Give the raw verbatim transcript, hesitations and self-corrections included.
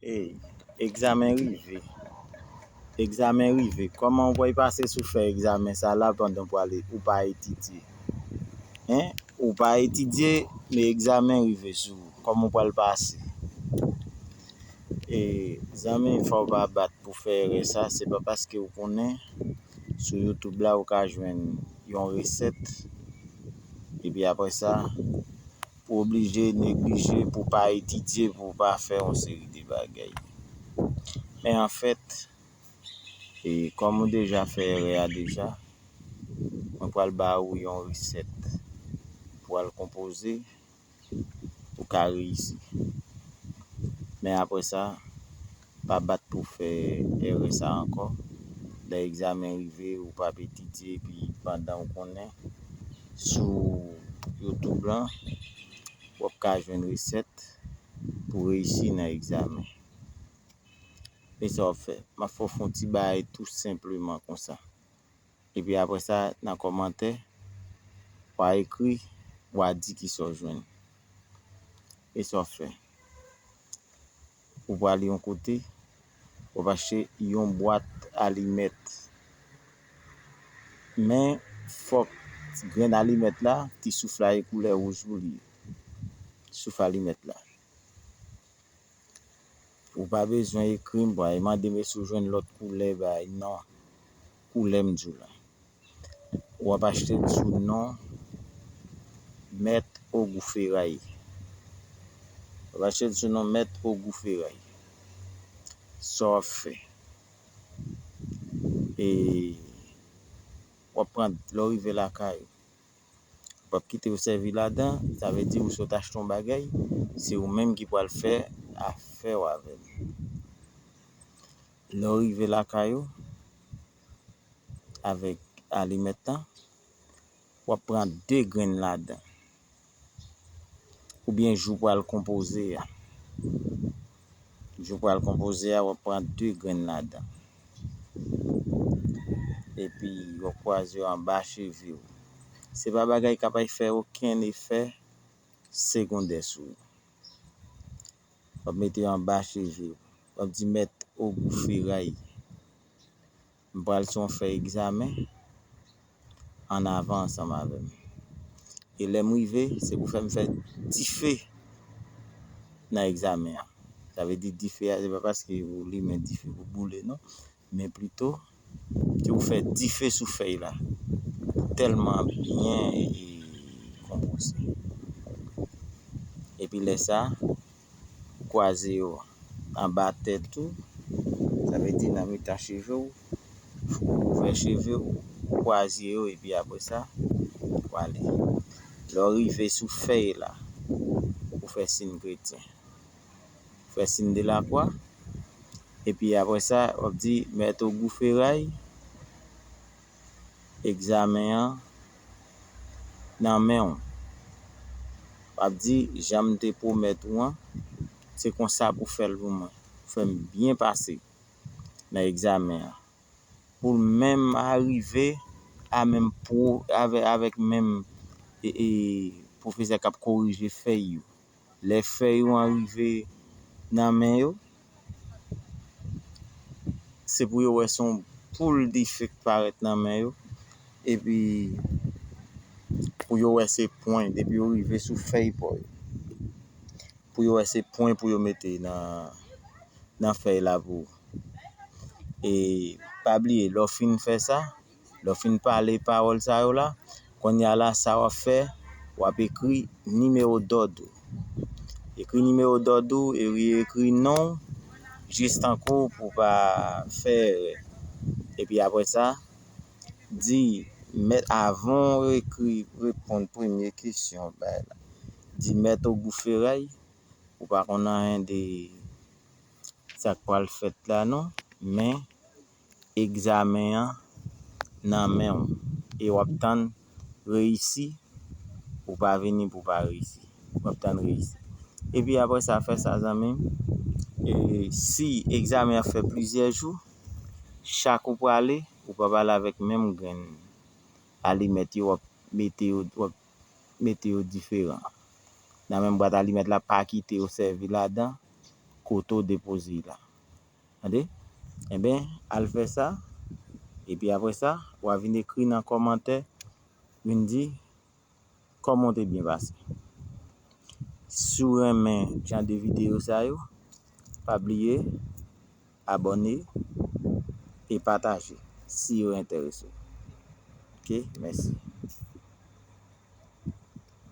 Ey, egzamen rive. Egzamen rive. Kòman w pral pase si w fè egzamen sa la pandan w pral, ou pa etidye? Hein? Ou pa etidye, men egzamen rive sou ou. Kòman w pral pase? E, zanmi, fò w pa bat pou fè erè sa. Se pa paske w konnen sou YouTube la ou ka jwenn yon resèt. Epi apre sa, pou oblije neglije, pou pa etidye, pou pa fè yon seri de bagay. Men anfèt, e kòm ou deja fè erè a deja, mwen pral ba ou yon resèt pou al konpoze, ou ka reyisi. Men apre sa, pa bat pou fè erè sa ankò. Lè egzamen rive, ou p ap etidye, epi pandan w konnen, sou YouTube lan, w ap ka jwenn resèt pou reyisi nan egzamen. Men sa w ap fè, m ap fè w fè yon ti bagay tou senpleman konsa. Epi apre sa, nan kòmantè, w a ekri, w a di kisa w jwenn. Men sa w ap fè, ou pral yon kote, w ap achte yon bwat alimèt. Men, fòk grenn alimèt la, ti souf la, e koulè wouj pou li ye. Souf alimèt la. Ou pa bezwen ekri m, pral mande m si w jwenn lòt koulè, bay, non. Koulè m di w la. W ap achte l sou non Mèt Ogou Feray. W ap achte l sou non Mèt Ogou Feray. Sa w ap fè? E w ap pran, lè w rive lakay ou, w p ap kite yo sèvi ladan, sa vle di ou sot achte yon bagay, se ou menm ki pral fè afè w avè l. Lè w rive lakay ou, avèk alimèt lan, w ap pran de grenn ladan. Oubyen jou pral konpoze a. Jou pral konpoze a, w ap pran de grenn ladan. Epi, w ap kwaze yo anba cheve w. Se pa bagay k ap fè okenn efè segondè sou ou. W ap mete yo anba cheve w. W ap di, Mèt Ogou Feray, m pral sou yon fè egzamen, ann avan ansanm avè m. E lè m rive, se pou fè m fè dife nan egzamen an. Sa vle di dife a, se pa paske ou limen dife pou boule, non. Men plito, se pou fè dife sou fèy la. Tèlman byen e, e konpoze. Epi lè sa, kwaze yo anba tèt ou, sa vle di nan mitan cheve w, ou ouvè cheve w, ou kwaze yo, epi apre sa, ou ale. Lè w rive sou fèy la, ou fè siy kretyen. Ou fè siy de lakwa, epi apre sa, w ap di, Mèt Ogou Feray, egzamen an nan men w. W ap di, jan m te pwomèt ou an, se konsa pou fè l pou mwen. Fè m byen pase nan egzamen an. Pou l menm arive a menm pwo-, avè-, avèk menm, e, e, pwofesè k ap korije fèy yo. Lè fèy yo an rive nan men yo, se pou yo wè se yon poul dife k parèt nan men yo, epi pou yo wè se pwen, depi yo rive sou fèy pa yo, pou yo wè se pwen pou yo mete nan, nan fèy la pou ou. E pa bliye, lè w fin fè sa, lè w fin pale pawòl sa yo la, kounye a la, sa w ap fè, w ap ekri nimewo dòd ou. Ekri nimewo dòd ou, e ekri non w, jis tankou pou w pa fè erè. Epi apre sa, di, mèt, avan w ekri, reponn premye kesyon bay la, di, Mèt Ogou Feray, ou pa konn anyen de sa k pral fèt la non, men egzamen an nan men w e w ap tann reyisi, ou pa vini pou pa reyisi, w ap tann reyisi. Epi apre sa, fè sa, zanmi m, e si egzamen an fè plizyè jou, chak ou prale, ou p ap ale avèk menm grenn alimèt yo, w ap mete yo, w ap mete yo diferan. Nan menm bwat alimèt la, pa kite yo sèvi ladan. oto depoze la. Tande? Enben, al fè sa. Epi apre sa, w a vin ekri nan kòmantè, vin di kòman w te byen pase. Si w renmen jan de videyo sa yo, pa bliye abòne e pataje si yo enterese w. Ok, mèsi.